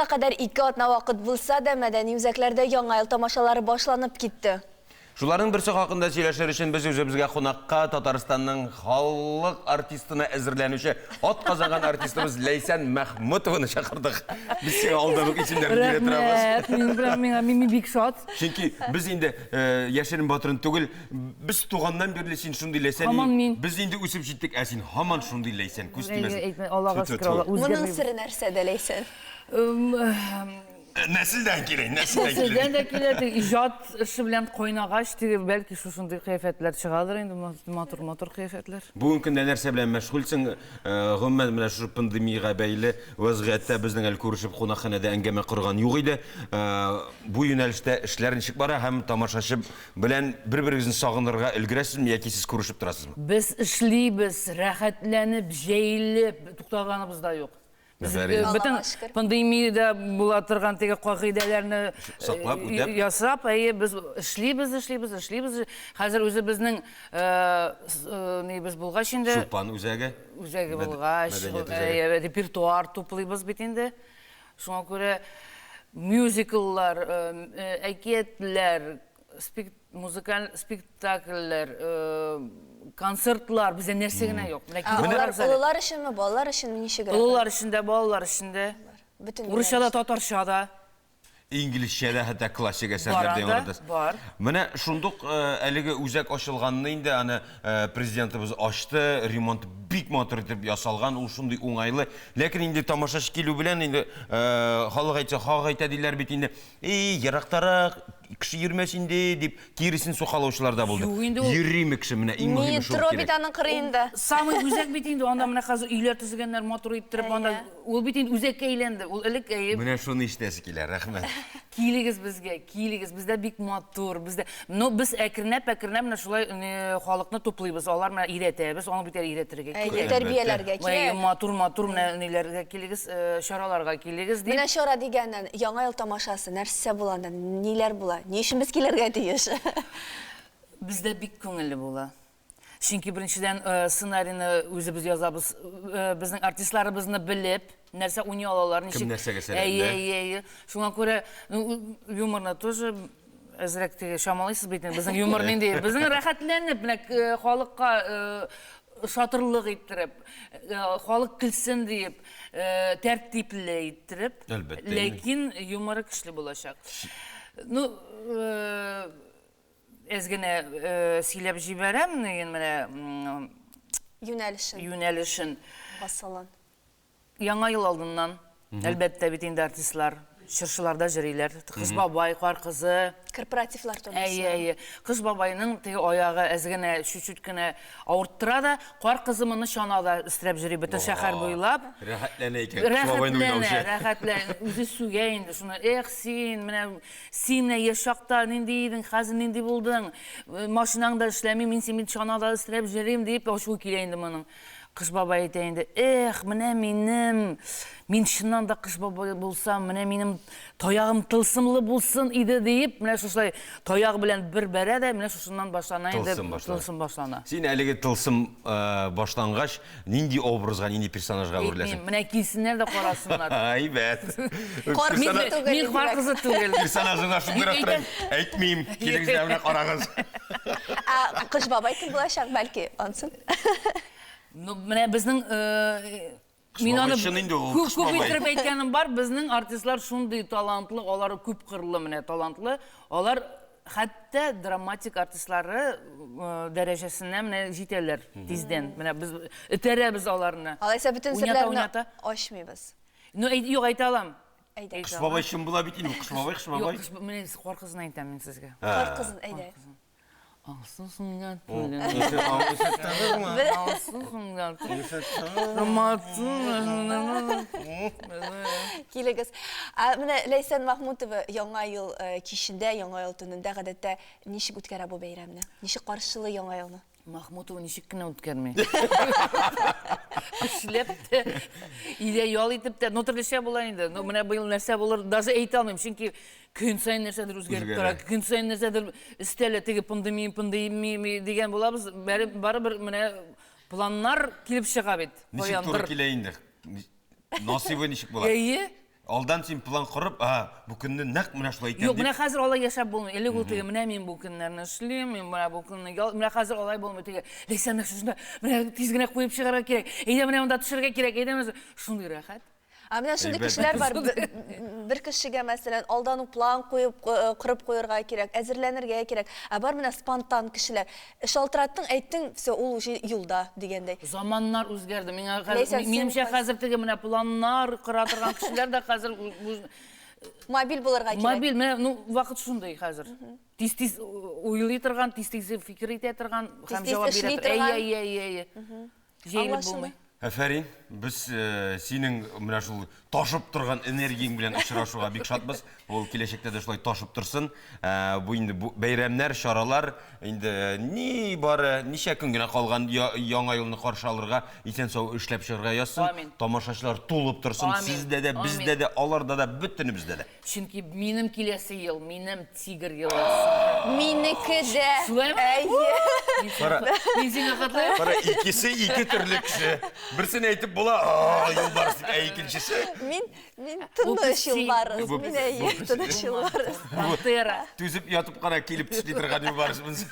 Кадәр ике атна вакыт булса да, мәдәни үзәкләрдә Яңа ел тамашалары башланып китте. Шуларның берсе хакында сөйләшер өчен без үзебезгә кунакка Татарстанның халык артистына әзерләнүче атказанган артистыбыз Ләйсән Мәхмүтованы чакырдык. Без сиңа алдан ук исемнәрне бирә торабыз. Рәхмәт, мин прям миңа мин бик шат. Чөнки без инде э, яшерен батырын түгел, без туганнан бирле син шундый Ләйсән. Һаман мин. Без инде үсеп җиттек, ә син һаман шундый Ләйсән, күз тимәсен. Әйтмә, Аллага Тьфу, шөкер, Алла тьфу. Моның үзгәрмибез. сере нәрсәдә, Ләйсән? Нәселдән килә, нәселдән килә. Нәселдән дә килә, теге иҗат эше белән кайнагач, теге бәлки шушындый кыяфәтләр чыгадыр инде, матур-матур кыяфәтләр. Бүгенге көндә нәрсә белән мәшгульсең? Гомумән, менә шушы пандемиягә бәйле вәзгыятьтә безнең әле күрешеп кунакханәдә әңгәмә корган юк иде. Бу юнәлештә эшләр ничек бара һәм тамашачы белән бер-берегезне сагынырга өлгерәсезме яки сез күрешеп торасызмы? Без эшлибез, рәхәтләнеп, җәелеп, туктаганыбыз да юк. Без Афәрин. бөтен Аллага шөкер. пандемиядә була торган теге кагыйдәләрне Саклап, үтәп. ясап, әйе, без эшлибез, эшлибез, эшлибез. Хәзер үзебезнең нибез булгач инде, Чулпан үзәге. үзәге булгач, Мәдәният үзәге. әйе, репертуар туплыйбыз бит инде. Шуңа күрә мюзикллар, әкиятләр, музыкаль спектакльләр, концертлар, бездә нәрсә генә юк. Менә Ә килеп алар карагыз әле. олылар өченме, балалар өченме, ничегрәк? Олылар өчен дә, балалар өчен дә. Бөтен Урысча да, юнәлештә. татарча да. Инглизчә дә хәтта классик Бар әсәрләр дә анда, яңгыратасыз. бар. Менә шундук әлеге үзәк ачылганны инде аны президентыбыз ачты, ремонт бик матур итеп ясалган, ул шундый уңайлы. Ләкин инде тамашачы килү белән инде халык әйтсә, хак әйтә диләр бит инде. Эй, ерактарак кеше йөрмәс инде, дип киресен сукалаучылар да булды. Юк инде ул. Йөриме кеше, менә иң мөһиме шул Метро бит кирәк. аның кырыенда. Самый үзәк бит инде, анда менә хәзер өйләр төзегәннәр, матур иттереп, анда Әйе. ул бит инде үзәккә әйләнде. Ул элек әйе. Менә шуны ишетәсе килә, рәхмәт. Килегез безгә, килегез, бездә бик матур, бездә. Но без әкренләп-әкренләп менә шулай халыкны туплыйбыз, алар менә өйрәтәбез, аны бит әле өйрәтергә Әйе, кирәк. тәрбияләргә Әйе, кирәк. матур-матур менә ниләргә килегез, чараларга килегез дип. Менә чара дигәннән, Яңа ел тамашасы нәрсә була анда, ниләр була? Ни өчен без килергә тиеш? Бездә бик күңелле була. Чөнки беренчедән, сценарийны үзебез язабыз, безнең артистларыбызны белеп, нәрсә уйный алалар, ничек. Кем нәрсәгә сәләтле. Әйе, әйе, әйе. Шуңа күрә, ну, юморны тоже әзрәк теге чамалыйсыз бит инде, безнең юмор нинди. Безнең рәхәтләнеп, менә халыкка ошатырлык иттереп, халык көлсен диеп, тәртипле иттереп. Әлбәттә инде. Ләкин юморы көчле булачак. Ну, Әз генә сөйләп җибәрәм, нигән менә Юнәлешен. Юнәлешен. Басылын. Яңа ел алдыннан, әлбәттә бит инде артистлар чыршыларда җөриләр. Кыш бабай, кар кызы. Корпоративлар турында. Әйе, әйе. Кыш бабайның теге аягы әз генә, чуть-чуть кенә авырттыра да, кар кызы моны чанада өстерәп җөри бөтен шәһәр буйлап. Рәхәтләнә икән Кыш бабайны Рәхәтләнә, уйнаучы. рәхәтләнә. Үзе сүгә инде шуны. Эх, син, менә Син менә яшь чакта нинди идең, хәзер нинди булдың? Машинаң да эшләми, мин сине чанада өстерәп җөрим, дип ачуы килә инде моның. Кыш бабай әйтә инде, эх, менә минем, мин чыннан да Кыш бабай булсам, менә минем таягым тылсымлы булсын иде, диеп, менә шушылай таяк белән бер бәрә дә, менә шушыннан башлана инде, Тылсым башлана. тылсым башлана. Син әлеге тылсым башлангач, Нинди образга, нинди персонажга әвереләсең? Әйтмим, менә килсеннәр дә карасыннар. Әйбәт. Кар Мин, кызы түгел. мин кар кызы түгел. Персонажыңа шундыйрак Әйтәм. Әйтмим, килегез дә менә карагыз. Ә Кыш бабай кем булачак, бәлки, ансын? Ну, менә безнең мин аны чын инде ул, күп Кыш күп бабай. иттереп әйткәнем бар, безнең артистлар шундый талантлы, алар күп кырлы менә талантлы. Алар Хәтта драматик артистлары дәрәҗәсенә менә җитәләр тиздән. Менә без этәрәбез аларны. Алайса бөтен серләрне ачмыйбыз. Ну, юк, әйтә алам. Әйдә. Кыш бабай чын була бит инде, Кыш бабай, Кыш бабай. Юк, менә кар кызын әйтәм мин сезгә. Кар кызын, әйдә. Алсу Сөнгатуллина. Алсу Сөнгатуллина. Килегез. Ә менә Ләйсән Махмутова Яңа ел э, кичендә, Яңа ел төнендә гадәттә ничек үткәрә бу бәйрәмне? Ничек каршылый Яңа елны? Махмутова ничек кенә үткәрми. Эшләп тә, өйдә ял итеп тә, ну төрлечә була инде. Ну менә быел нәрсә булыр, даже әйтә алмыйм, чөнки көн саен нәрсәдер үзгәреп тора, көн саен нәрсәдер өстәлә, теге пандемия, пандемия дигән булабыз, барыбер менә планнар килеп чыга бит. Ничек туры килә инде? Насыйбы ничек була? Әйе. Алдан син план корып, а, бу көнне нәкъ менә шулай итәм Юк, дип. менә хәзер алай яшәп булмый. Элек ул теге, менә мин бу көннәрне эшлим, мин менә бу көнне ял, менә хәзер алай булмый. Теге, Ләйсән, менә шушында, менә тиз генә куеп чыгарга кирәк. Әйдә, менә монда төшәргә кирәк, әйдә, менә шундый рәхәт. Ә менә шундый Әйбәт. кешеләр бар, бер кешегә, мәсәлән, алдан ук план куеп, э, корып куерга кирәк, әзерләнергә кирәк. Ә бар менә спонтан кешеләр. Шалтыраттың, әйттең, все, ул уже юлда дигәндәй. Заманнар үзгәрде. Миңа хәзер, Ләйсән, син минемчә кайсы? хәзер теге менә планнар кора торган кешеләр дә хәзер Мобиль булырга кирәк. Мобиль, менә, ну, вакыт шундый хәзер. Тиз-тиз уйлый торган, тиз-тиз фикер итә торган һәм Тиз-тиз җавап бирә эшли торган. торган. Әйе, әйе, әйе, әйе. Җәелеп Аңлашыла. булмый. Афәрин, без э, синең менә шул ташып торган энергияң белән очрашуга бик шатбыз. Ул киләчәктә дә шулай ташып торсын. Э, бу инде бу бәйрәмнәр, чаралар инде э, ни бары ничә көн генә калган яңа елны каршы алырга, исән-сау эшләп чыгарга язсын. Амин. Тамашачылар тулып торсын. Амин. Сездә дә, бездә Амин. дә, аларда да, бөтенебездә дә. Чөнки минем киләсе ел, минем тигр елы. Минеке дә. Шулаймы? Әйе. Кара. Мин сиңа котлыйм. Кара, икесе ике төрле кеше. Берсен әйтеп була, а, юлбарыс дип, ә икенчесе Мин мин тыныч песи. юлбарыс. Бу Мин песи, әйе, бу песи. тыныч юлбарыс. Пантера. түзеп ятып кына килеп төшли торган юлбарыс монысы.